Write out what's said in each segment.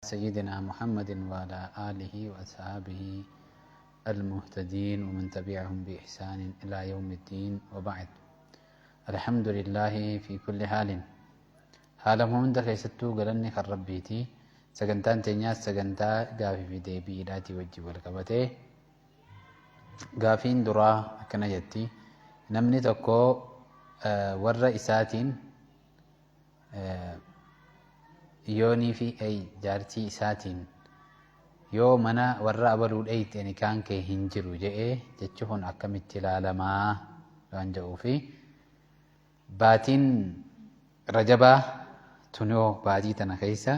سيدنا محمد وعلى آله وأصحابه المهتدين ومن تبعهم بإحسان إلى يوم الدين، وبعد. الحمد لله في كل حال. Haala hunda keessattuu galanni kan Rabbiiti. Sagantaan teenyaas sagantaa gaafii fi deebiidhaatii wajjin wal qabatee, gaafiin duraa akkana jetti: namni tokko warra isaatiin yoonii fi jaartii isaatiin yoo mana warra abaluu dheyxe nikaan kee hin jiru je'ee, jechi kun akkamitti ilaalamaa waan jedhuu fi baatiin Rajabaa tunoo baatii tana keessa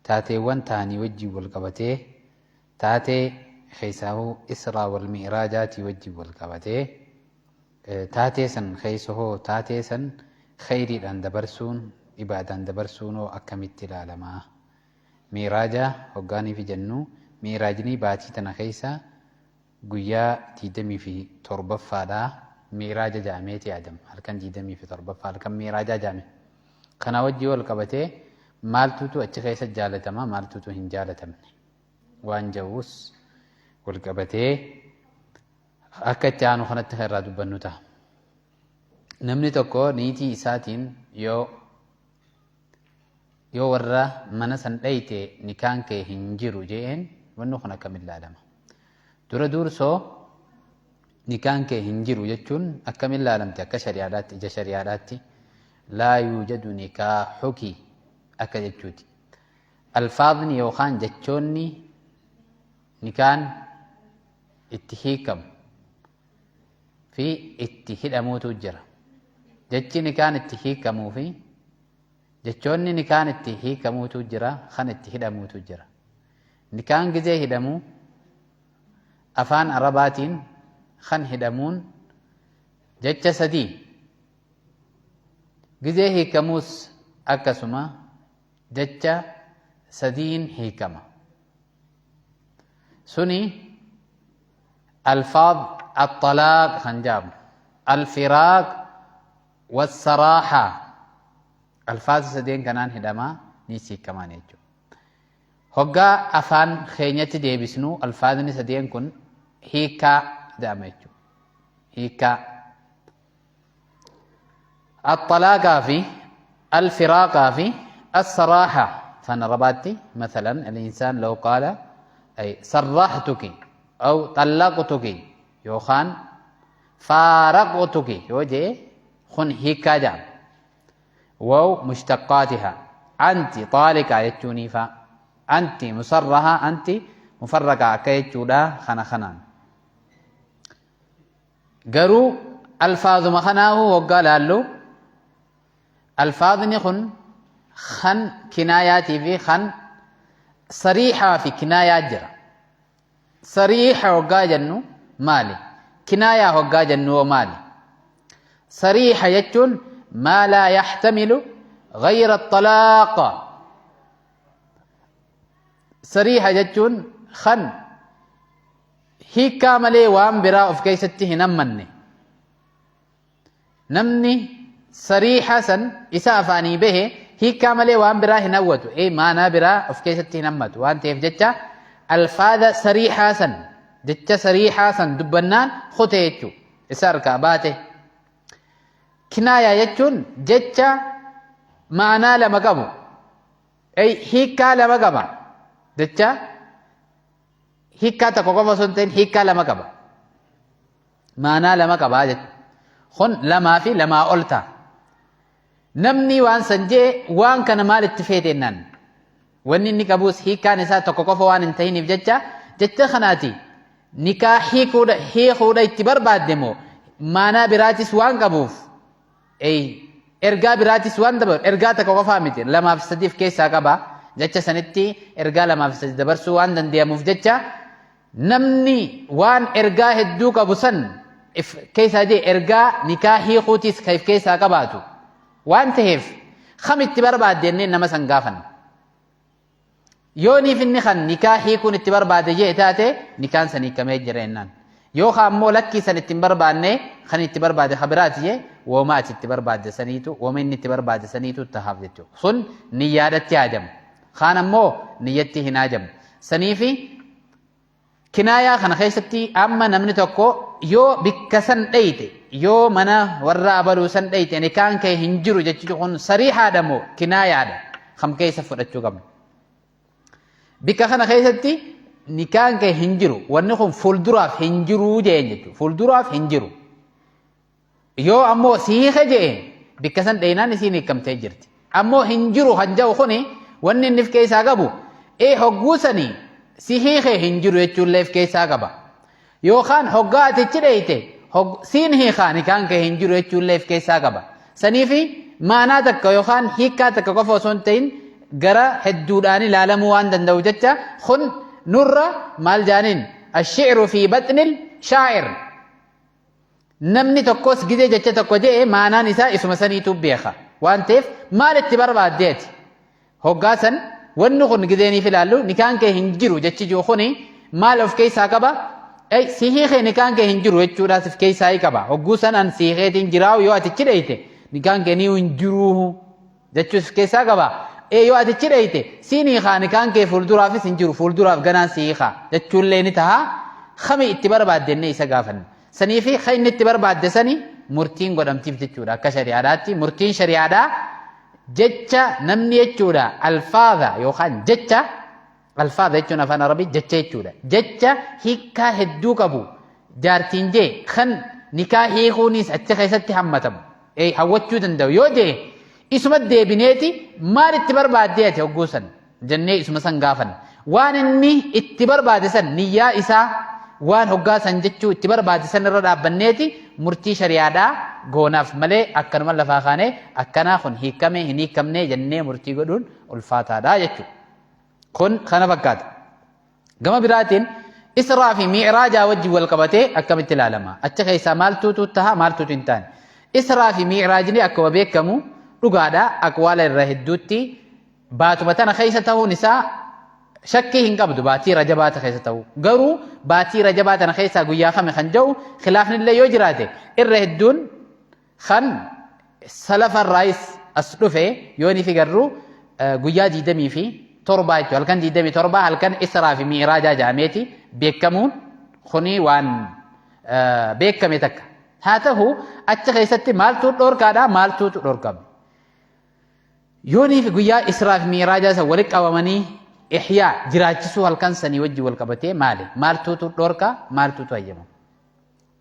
taateewwan ta'anii wajjin wal qabatee, taatee keessaahuu Israa wal Mi'raajaatii wajjin wal qabatee, taatee san keessa hoo taatee san kheyriidhaan dabarsuun, ibaadaan dabarsuun hoo akkamitti ilaalamaa? Mi'raaja hoggaanii fi jennu, mi'raajni baatii tana keessa guyyaa 27ffaadhaa mi'raaja jedhameeti yaadama. Halkan 27ffaa halkan mi'raajaa jedhame. Kana wajjin wal qabatee maaltutu achi keessa jaalatama, maaltutu hin jaalatamne waan jedhus wal qabatee akka itti aanu kanatti kan irraa dubbannu ta'a. Namni tokko niitii isaatiin yoo warra mana san dhayte nikaan kee hin jiru je'een, wanni kun akkamiin ilaalama? Dura dursoo nikaan kee hin jiru jechuun akkamiin ilaalamti akka shari'aadhaatti, ija shari'aadhaatti? Laa yuujadu nikaahuki akka jechuuti. Alfaadni yookaan jechoonni nikaan itti hiikamu fi itti hidhamuutu jira. Jechi nikaan itti hiikamuu fi jechoonni nikaan itti hiikamuutu jira, kan itti hidhamuutu jira. Nikaan gizee hidhamu afaan Arabaatiin kan hidhamuun jecha sadii. Gizee hiikamuus akkasuma jecha sadiin hiikama. Suni alfaad الطلاق kan jedhamu, الفراق والسراحة. Alfaaz sadeen kanaan hidhamaa ni hiikamaan jechuudha. Hoggaa afaan keenyatti deebisnu alfaadni sadeen kun hiikaa jedhama jechuudha. Hiikaa. الطلاق في الفراق في السراحة. Afaan Arabaatti مثلا الإنسان لو قال أي سرحتك أو طلقتك yookaan فارقتك yoo jee, kun hiikaa jedhama. واو مشتقاتها، أنت طالقة jechuunii fa'a, أنت مسرحة، أنت مفرقة akka jechuudha. Kana kanaan garuu alfaazuma kanaafuu waggaa laallu, alfaadni kun kan kinaayaatii fi kan sariixaa fi kinaayaa jira. Sariixa hoggaa jennu maali? Kinaayaa hoggaa jennu hoo maali? Sariixa jechuun ما لا يحتمل غير الطلاق. Sariixa jechuun kan hiikkaa malee waan biraa of keessatti hin hammanne. Namni sariixa san isa afaanii bahe hiikkaa malee waan biraa hin hawwatu, maanaa biraa of keessatti hin hammatu waan ta'eef jecha, alfaada sariixaa san, jecha sariixaa san dubbannaan kute jechuu, isa harkaa baate. Kinaayaa jechuun jecha maanaa lama qabu, hiikkaa lama qaba, jecha hiikkaa tokko qofa osoo hin ta'in hiikkaa lama qaba, maanaa lama qabaa jechuudha. Kun lamaa fi lamaa ol ta'a. Namni waan san jee waan kana maal itti feetennaan, wanni inni qabus hiikkaan isaa tokko qofa waan hin ta'iniif jecha, jecha kanaati nikaa hiikuudha itti barbaadde moo maanaa biraatis waan qabuuf, ergaa biraatis waan dabalu, ergaa tokko qofaa miti, lamaaf sadiif keessaa qaba, jecha sanitti ergaa lamaaf sadi dabarsuu waan danda'amuuf jecha, namni waan ergaa hedduu qabu san keessaa jee ergaa nikaa hiikuutis kan keessaa qabaatu waan ta'eef, kam itti barbaadde jennee nama san gaafanna. Yoo niif inni kan nikaa hiikuun itti barbaade jee taate, nikaan san hiikamee jira jennaan. Yoo ammoo lakkii san itti hin barbaanne, kan itti barbaade habiraati jee, wooma ati itti barbaadde saniitu, wooma inni itti barbaade saniitu tahaaf jechuudha. Sun niyyaadhatti yaadamu. Kaan ammoo niyyatti hin haajamu. Saniifi kinaayaa kana keessatti amma namni tokko yoo bikka san dheyte, yoo mana warra abaluu san dheyte, nikaan kee hin jiru jechuun kun sariihaadha moo kinaayaadha? Kam keessa fudhachuu qabna? Bikka kana keessatti nikaan kee hin jiru, wanni kun fuulduraaf hin jiruu jeen jechuudha. Fuulduraaf hin jiru. Yoo ammoo si hiike jee, bikka san dheeynaan isiin hiikamtee jirti. Ammoo hin jiru kan jedhu kuni, wanni inni of keessaa qabu ee hogguu sanii si hiike hin jiru jechuullee of keessaa qaba. Yookaan hoggaa atichi dheeyte siin hiikaa nikaan kee hin jiru jechuullee of keessaa qaba. Saniifi maanaa takka yookaan hiikkaa takka qofa osoo hin ta'in gara hedduudhaan ilaalamuu waan danda'u jecha, kun nurra maal jaaniin, ashi'ru fi baxnil shaa'ir. Namni tokkos gizee jecha tokko je'e, maanaan isaa isuma saniitu beeka. Waan ta'eef maal itti barbaaddeeti? Hoggaa san wanni kun gizeeniif ilaallu, nikaan kee hin jiru jechi jiru kuni maal of keessaa qaba? Ey, si hiikee nikaan kee hin jiru jechuudhaas of keessaa qaba. Hogguu san an si hiikeetiin jiraawu, yoo ati dheeyte nikaan kee ni hin jiruu jechuus of keessaa qaba. Ee, yoo ati dheeyte siin hiikaa, nikaan kee fuulduraafis hin jiru, fuulduraaf ganaan si hiikaa jechuullee ni taha. Kami itti barbaaddenne isa gaafanne. Sanii fi kan inni itti barbaadde sani murtiin godhamtiif jechuudha. Akka shari'aadhaatti murtiin shari'aadhaa jecha namni jechuudha, alfaadha yookaan jecha, alfaadha jechuun afaan Arabii jecha jechuudha. Jecha hiikkaa hedduu qabu jaartiin jee, kan nikaa hiikuunis achi keessatti hammatamu hawwachuu danda'u yoo jee, isuma deebineeti maal itti barbaaddee ati hogguu san jennee isuma san gaafanna. Waan inni itti barbaade san, niyyaa isaa, waan hoggaa san jechuu itti barbaade san irra dhaabbanneeti murtii shari'aadhaa goonaaf malee, akkanuma lafaa kaanee akkanaa kun hiikamee hin hiikamnee jennee murtii godhuun ulfaataadha jechuudha. Kun kana fakkaata. Gama biraatiin Israa fi Mi'raajaa wajjin wal qabatee akkamitti ilaalama? Achi keessaa maaltuutu taha, maaltuutu hin taane? Israa fi Mi'raajni akkuma beekamu dhugaadha, aqwaala irra hedduutti baatuma tana keessa ta'uun isaa shakkii hin qabdu, baatii Rajabaa keessa ta'u. Garuu baatii Rajabaa tana keessaa guyyaa kami kan jedhu khilaafni illee yoo jiraate, irra hedduun kan salafa irraayis as dhufe yoo ni figarru guyyaa 27 jechuudha. Halkan 27 halkan Israa fi Mi'raajaa jedhameeti beekamuun kuni waan beekame takka. Haa ta'u, achi keessatti maaltu dhorkaadha, maaltuutu dhorkame? Yoonii fi guyyaa Israa fi Mi'raajaa isa walitti qabamanii ihyaa jiraachisuu halkan sanii wajjin wal qabatee maali? Maaltuutu dhorka? Maaltuutu hayyama?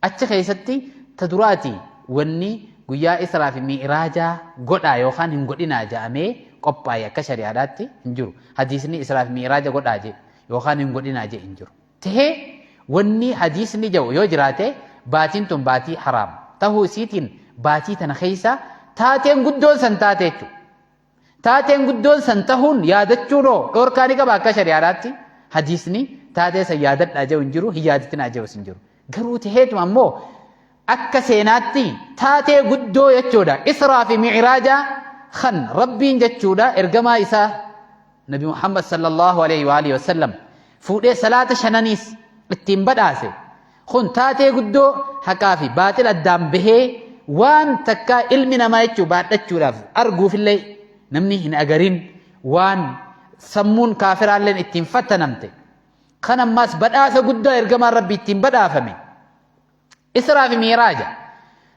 Achi keessatti ta duraati, wanni guyyaa Israa fi Mi'raajaa godhaa yookaan hin godhinaa jedhamee qophaa'e akka shari'aadhaatti hin jiru. Hadiisni Israa fi Mi'raaja godhaa jedhe yookaan hin godhinaa jedhe hin jiru. Tahee wanni hadiisni jedhu yoo jiraate, baatiin tun baatii haraam tahuu isiitiin baatii tana keessa taateen guddoon san taate jechuudha. Taateen guddoon san tahuun yaadachuun hoo dhorkaa ni qaba akka shari'aadhaatti? Hadiisni taatee san yaadadhaa jedhu hin jiru, hin yaadatinaa jedhus hin jiru. Garuu taheetuma ammoo akka seenaatti taatee guddoo jechuudha. Israa fi Mi'raajaa kan Rabbiin jechuudha ergamaa isaa Nabi Muhammad sallallahu alaihi wa alihi wasallam fuudhee salaata shananiis ittiin badhaase kun taatee guddoo haqaa fi baaxil addaan bahee, waan takkaa ilmi namaa jechuu baadhachuudhaaf arguufillee namni hin agarin, waan sammuun kaafiraalleen ittiin fattanamte, kan ammaas badhaasa guddaa ergamaan Rabbi ittiin badhaafame Israa fi Mi'raaja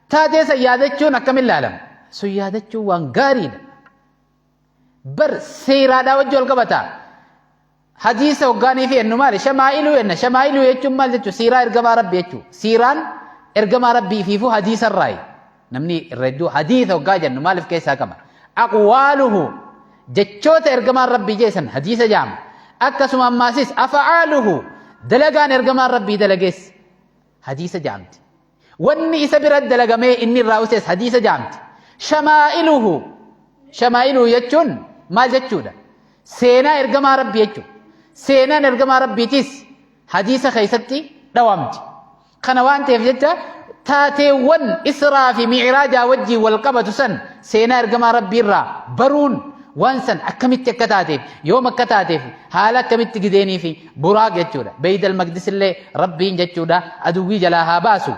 taatee san yaadachuun akkamiin ilaalama? Sun yaadachuun waan gaariidha. Bar seeraadhaa wajji wal qabata. Hadiisa hoggaanii fi ennu maali? Shamaa'iluu enna. Shamaa'iluu jechuun maal jechuudha? Siiraa ergamaa Rabbii jechuudha. Siiraan ergamaa Rabbii fiifuu hadiisa irraayi. Namni irra hedduu hadiisa hoggaa jennu maaliif keessaa qaba? Aqwaaluhu, jechoota ergamaan Rabbii jeessan hadiisa jaama. Akkasuma ammaasis afa'aaluhu, dalagaan ergamaan Rabbii dalagees hadiisa jaamti. Wanni isa bira dalagamee inni irraa usees hadiisa jaamti. Shamaa'iluhu, shamaa'iluhu jechuun maal jechuudha? Seenaa ergamaa Rabbii jechuudha. Seenaan ergamaa Rabbiitis hadiisa keessatti dhawamti. Kana waan ta'eef jecha taateewwan Israa fi Mi'raajaa wajjin wal qabatu san seenaa ergamaa Rabbii irraa baruun, waan san akkamitti akka taateef, yoom akka taateef, haala akkamitti gideenii fi Buraaq jechuudha. Beeyt al-Maqdis illee Rabbiin jechuudha aduwwii jalaa haa baasu.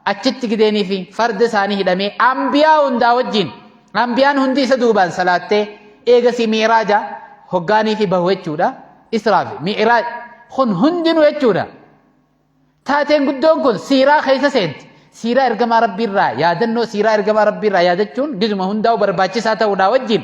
Achitti gideenii fi farda isaanii hidhamee ambiyaa hundaa wajjin, ambiyaan hundi isa duubaan salaattee, eegasii Mi'raaja Hoggaanii fi bahu jechuudha. Israa fi Mi'raaj kun hundinuu jechuudha. Taateen guddoon kun siiraa keessa seenti. Siiraa ergamaa Rabbiirraa yaadannoo siiraa ergamaa Rabbiirraa yaadachuun gizuma hundaa'u barbaachisaa ta'uudhaa wajjin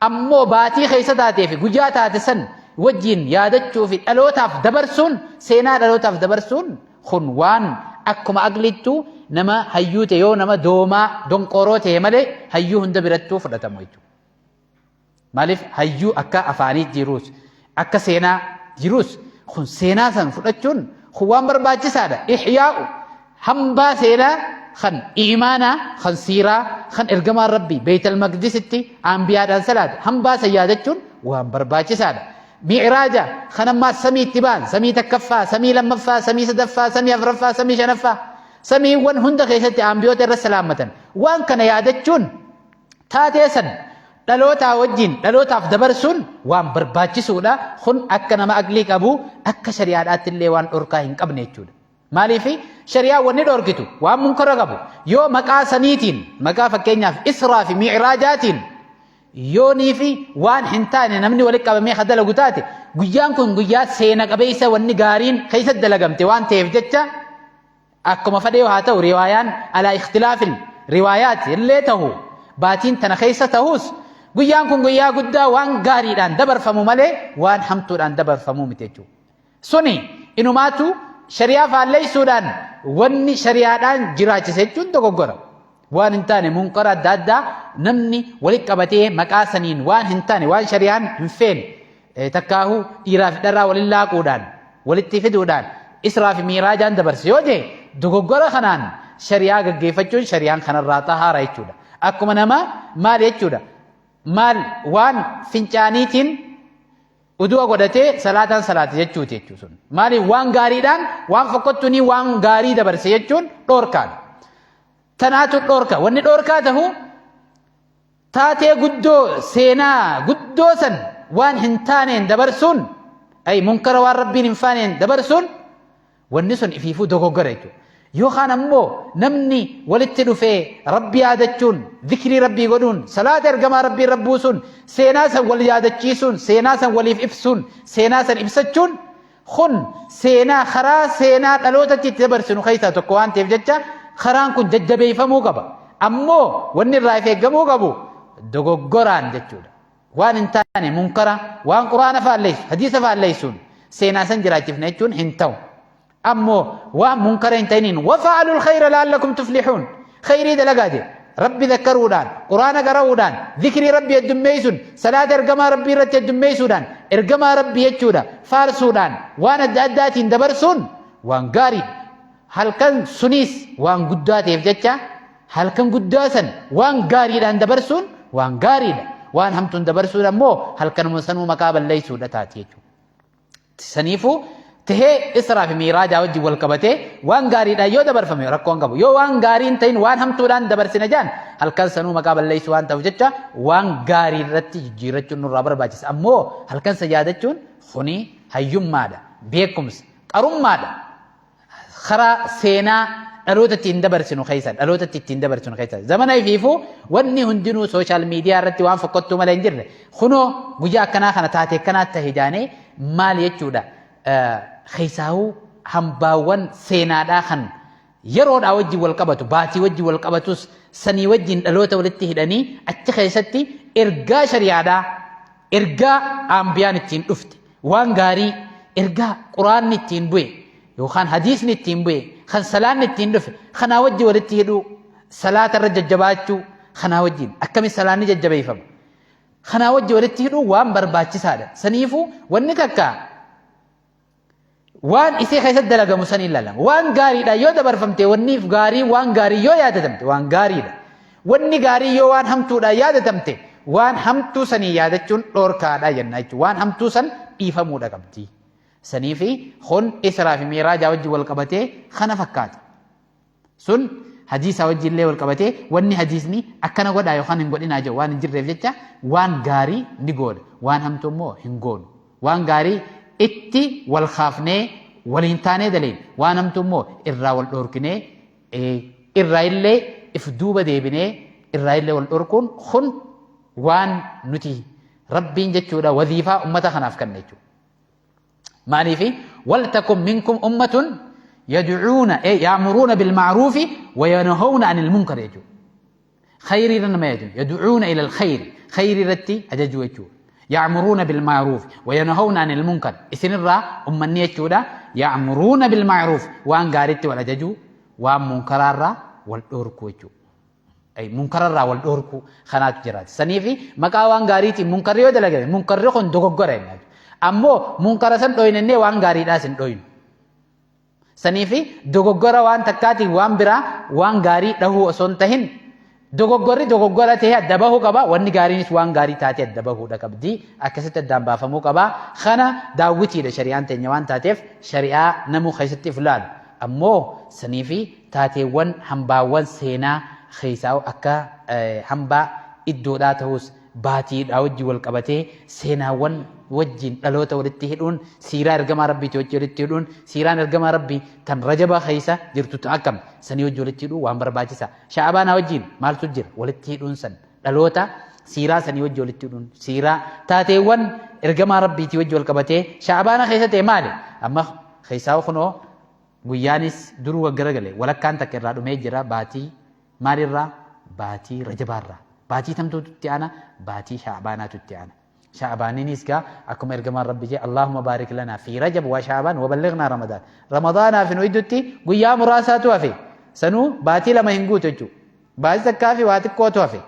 ammoo baatii keessa taatee fi guyyaa taate san wajjin yaadachuu fi dhalootaaf dabarsuun seenaa dhalootaaf dabarsuun kun waan akkuma aqlittuu nama hayyuu ta'e yoo nama doomaa donqooroo ta'e malee hayyuu hunda birattuu fudhatamu jechuudha. Maaliif hayyuu akka afaanii jiruus akka seenaa jiruus kun seenaa san fudhachuun kun waan barbaachisaadha. Ihyaa'u hambaa seenaa kan iimaanaa kan siiraa kan ergamaan rabbii beeytal maqdisitti ambiyaadhaan salaate hambaa san yaadachuun waan barbaachisaadha. Mi'raaja kan ammaa samiitti ba'an samii takkaffaa samii lammaffaa samii sadaffaa samii afraffaa samii shanaffaa samiiwwan hunda keessatti ambiyoota irra salaammatan waan kana yaadachuun Taatee san dhalootaa wajjin dhalootaaf dabarsuun waan barbaachisuudha. Kun akka nama aqlii qabu akka shari'aadhaatti illee waan dhorkaa hin qabne jechuudha. Maaliif shari'aa wanni dhorkitu waan munkara qabu yoo maqaa saniitiin maqaa fakkeenyaaf israa fi mi'raajaatiin yoonii fi waan hin taane namni walitti qabamee ka dalagu taate guyyaan kun guyyaa seena qabeessa wanni gaariin keessatti dalagamte waan ta'eef jecha Akkuma fedhe haa ta'u riwaayaan alaa ikhtilaafil riwaayaat illee tahu baatiin tana keessa tahus guyyaan kun guyyaa guddaa waan gaariidhaan dabarfamu malee waan hamtuudhaan dabarfamuu miti jechuudha. Suni inumaatu shari'aa faalleessuudhaan wanni shari'aadhaan jiraachise jechuun dogoggora. Waan hin taane munkara adda addaa namni walitti qabatee maqaa saniin waan hin taane waan shari'aan hin feene takkaahu dhiiraa fi dharraa waliin laaquudhaan walitti fiduudhaan israa fi miiraajaan dabarse yoo jee dogoggora kanaan shari'aa gaggeeffachuun shari'aan kanarraa xahaara jechuudha. Akkuma nama maal jechuudha maal waan fincaaniitiin udu'a godhatee salaataan salaate jechuuti jechuu sun. Maaliif waan gaariidhaan waan fokkottuunii waan gaarii dabarse jechuun dhoorkaadha. Tanaatu dhoorka. Wanni dhoorkaa tahu taatee guddoo seenaa guddoo san waan hin taaneen dabarsuun ay munkara waan rabbiin hin faaneen dabarsuun wanni sun ifiifuu dogoggora jechuudha. Yookaan ammoo namni walitti dhufee rabbi yaadachuun zikrii rabbii godhuun salaata ergamaa rabbii irra buusuun seenaa san wal yaadachiisuun seenaa san waliif ibsuun seenaa san ibsachuun Kun seenaa karaa seenaa dhalootatti itti dabarsinu keessaa tokko waan ta'eef jecha karaan kun jajjabeeffamuu qaba. Ammoo wanni irraa if eeggamuu qabu dogoggoraan jechuudha. Waan hin taane munkara waan quraana faalleessu hadiisa faalleessuun seenaa san jiraachifna jechuun hin ta'u. Ammoo waan munkara hin ta'iniin wafa'alul khayra la'allakum tuflixuun khayrii dalagaa jedhe. Rabbi zakkaruudhaan, Qur'aana qara'uudhaan, zikrii Rabbii heddummeessuun, salaata ergamaa Rabbii irratti heddummeessuudhaan, ergamaa Rabbii jechuudha, faarsuudhaan, waan adda addaatiin dabarsuun waan gaariidha. Halkan suniis waan guddaa ta'eef jecha halkan guddaa san waan gaariidhaan dabarsuun waan gaariidha. Waan hamtuun dabarsuun ammoo halkanuma sanuu maqaa balleessuudha taati jechuudha. Saniifuu tahee Israa fi Miiraajaa wajjin wal qabatee waan gaariidhaan yoo dabarfame rakkoo hin qabu. Yoo waan gaarii hin ta'in waan hamtuudhaan dabarsina jaan halkan sanuu maqaa balleessuu waan ta'uuf jecha waan gaarii irratti jijjiirrachuun nurraa barbaachisa. Ammoo halkan san yaadachuun kuni hayyummaadha, beekumsa, qarummaadha. Karaa seenaa dhaloota ittiin dabarsinu keessa dhalootatti ittiin dabarsinu keessa zamana ifiifuu wanni hundinuu sooshaal miidiyaa irratti waan fokkottuu malee hin jirre kunoo guyyaa akkanaa kana taate akkanaa tahe jaanee maal jechuudha keessaahuu hambaawwan seenaadhaa kan yeroodhaa wajjin wal qabatu baatii wajjin wal qabatus sanii wajjin dhaloota walitti hidhanii achi keessatti ergaa shari'aadhaa ergaa ambiyaan ittiin dhufte waan gaarii ergaa quraanni ittiin bu'e yookaan hadiisni ittiin bu'e kan salaanni ittiin dhufe kanaa wajjin walitti hidhuu salaata irra jajjabaachuu kanaa wajjin akkamiin salaanni jajjabeeffama kanaa wajjin walitti hidhuu waan barbaachisaadha saniifuu wanni takka waan isii keessatti dalagamu saniin ilaalama waan gaariidha yoo dabarfamte wanniif gaarii waan gaarii yoo yaadatamte waan gaariidha wanni gaarii yoo waan hamtuudha yaadatamte waan hamtuu sanii yaadachuun dhoorkaadha jenna jechuudha waan hamtuu san dhiifamuudha qabdi. Saniifi kun Israa fi Miiraajaa wajjin wal qabatee kana fakkaata. Sun hadiisaa wajjin illee wal qabatee wanni hadiisni akkana godhaa yookaan hin godhinaa jedhu waan hin jirreef jecha waan gaarii ni goona. Waan hamtuu immoo hin goonu. Waan gaarii itti wal kaafnee waliin taanee daleen waan hamtuu immoo irraa wal dhoorkinee irraa illee if duuba deebinee irraa illee wal dhorkuun kun waan nuti Rabbiin jechuudha waziifaa ummata kanaaf kenna jechuudha. Maaliifi waltakun minkum ummatun yad'uuna ya'muruuna bilma'ruufi wa yanhawna anil munkar jechuudha. Khayrii irra nama yadu yad'uuna ila alkhayri khayrii irratti ajajuu jechuudha. Ya'muruuna bilma'ruuf wa yanhawna anil munkar isinirraa ummanni jechuudha ya'muruuna bilma'ruuf waan gaariitti wal ajajuu waan munkaraarraa wal dhoorkuu jechuudha. Munkararraa wal dhoorkuu kanaatu jiraata. Saniifi maqaa waan gaariitiin munkarri yoo dalagame munkarri kun dogoggora jenna. Ammoo munkara san dhooynennee waan gaariidhaas hin dhooynu. Saniifi dogoggora waan takkaatiin waan biraa waan gaarii dhahuu osoo hin tahin dogoggorri dogoggora ta'ee adda bahuu qaba. Wanni gaariinis waan gaarii taatee adda bahuudha qabdi. Akkasitti addaan baafamuu qaba. Kana daawwitiidha shari'aan teenya waan taateef shari'aa namuu keessatti if laalu. Ammoo saniifi taateewwan hambaawwan seenaa keessaa akka hambaa iddoodhaa ta'us baatiidhaa wajjin wal qabatee seenaawwan wajjin dhaloota walitti hidhuun siiraa ergamaa rabbiitii wajjin walitti hidhuun siiraan ergamaa rabbii tan rajaba keessa jirtu tan akkam sanii wajjin walitti hidhuu waan barbaachisa. Sha'abaanaa wajjin maaltu jira walitti hidhuun san dhaloota siiraa sanii wajjin walitti hidhuun siiraa taateewwan ergamaa rabbiitii wajjin wal qabatee sha'abaana keessa ta'e maali amma keessaa kunoo Guyyaanis duruu gaggaragale. Walakkaan takka irraa dhumee jira baatii maalirraa? Baatii Rajabaarraa. Baatii tamtuutu itti aana? Baatii Sha'baanaatu itti aana. Sha'baaniinis gaa akkuma ergamaan Rabbi jee Allaahumma baarik lanaa fi Rajab wa Sha'baan wa ballignaa Ramadaan. Ramadaanaa fi nu iddutti guyyaa muraasaatu hafe. Sanuu baatii lama hin guutu jechuudha. Baatii takkaa fi waa xiqqootu hafe.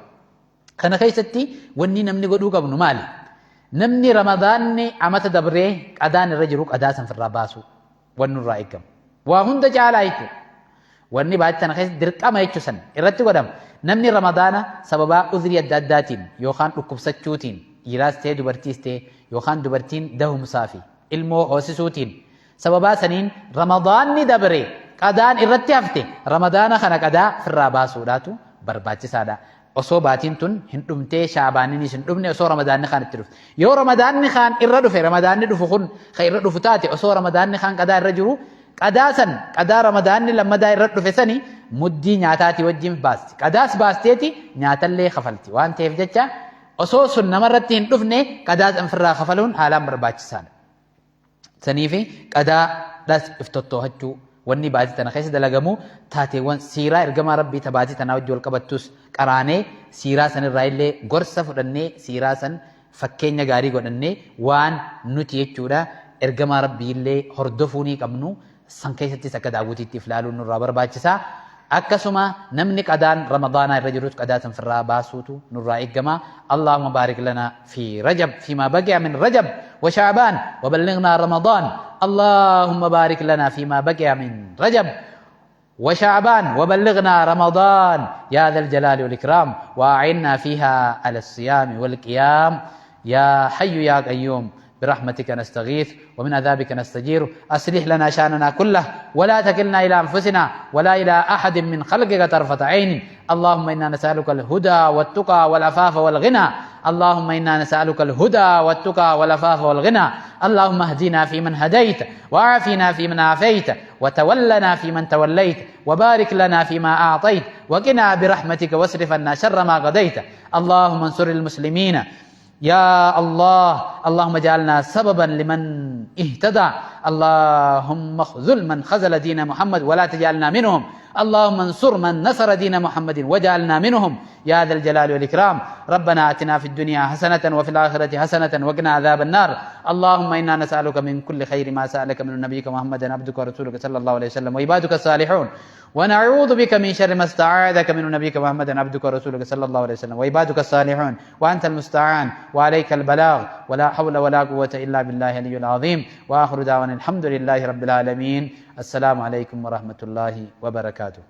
Kana keessatti wanni namni godhuu qabnu maali? Namni Ramadaanni amata dabree qadaan irra jiru qadaa san firraa baasuu. Wanni nurraa eegamu. Waa hunda caalaa jechuudha. Wanni baatii tana keessatti dirqama jechuu san irratti godhama. Namni Ramadaana sababaa uzrii adda addaatiin yookaan dhukkubsachuutiin dhiiraas ta'ee dubartiis ta'ee yookaan dubartiin dahumsaa fi ilmoo hoosisuutiin sababaa saniin Ramadaanni dabre qadaan irratti hafte Ramadaana kana qadaa firraa baasuudhaatu barbaachisaadha. Osoo baatiin tun hin dhumtee shaabaaninis hin dhumne osoo ramadaanni kaan itti dhufte. Yoo ramadaanni kaan irra dhufe ramadaanni dhufu kun kan irra dhufu taate osoo ramadaanni kaan qadaa irra jiru qadaa san qadaa ramadaanni lammadaa irra dhufe sani muddii nyaataatii wajjin baasti. Qadaas baasteeti nyaatallee kafalti waan ta'eef jecha osoo sun namarratti hin dhufne qadaa san firraa kafaluun haalaan barbaachisaadha. Saniifi qadaa dhas if tottoohachuu wanni baatii tana keessa dalagamu taateewwan siiraa ergamaa rabbii ta baatii tanaa wajji wal qabattus qaraanee siiraa sanirraa illee gorsa fudhannee siiraa san fakkeenya gaarii godhannee waan nuti jechuudha ergamaa rabbii illee hordofuu ni qabnu san keessattis akka daawwitiitti if laaluun nurraa barbaachisa. Akkasuma namni qadaan Ramadaanaa irra jirus qadaa san firraa baasuutu nurraa eeggama. Allahumma baarik lana fi Rajab fiimaa baqiya min Rajab wa Sha'baan wa ballighnaa Ramadaan. Allahumma baarik lana fiimaa baqiya min Rajab wa Sha'baan wa ballighnaa Ramadaan yaa dhal jalaali wal ikraam wa a'innaa fiihaa ala siyaami wal qiyaam yaa hayyu yaa qayyuum. برحمتك نستغيث ومن عذابك نستجير أصلح لنا شأننا كله ولا تكلنا إلى أنفسنا ولا إلى أحد من خلقك طرفة عين اللهم إنا نسألك الهدى والتقى والعفاف والغنى اللهم إنا نسألك الهدى والتقى والعفاف والغنى اللهم اهدنا فيمن هديت وعافنا فيمن عافيت وتولنا فيمن توليت وبارك لنا فيما أعطيت وقنا برحمتك واصرف عنا شر ما قضيت اللهم انصر المسلمين يا الله اللهم اجعلنا سببا لمن اهتدى اللهم اخذل من خذل دين محمد ولا تجعلنا منهم اللهم انصر من نصر دين محمد واجعلنا منهم يا ذا الجلال والإكرام ربنا آتنا في الدنيا حسنة وفي الآخرة حسنة وقنا عذاب النار اللهم إنا نسألك من كل خير ما سألك من نبيك محمد عبدك ورسولك صلى الله عليه وسلم وعبادك الصالحون ونعوذ بك من شر ما استعاذك من نبيك محمد عبدك ورسولك صلى الله عليه وسلم وعبادك الصالحون وأنت المستعان وعليك البلاغ ولا حول ولا قوة إلا بالله العلي العظيم وآخر دعوانا الحمد لله رب العالمين السلام عليكم ورحمة الله وبركاته.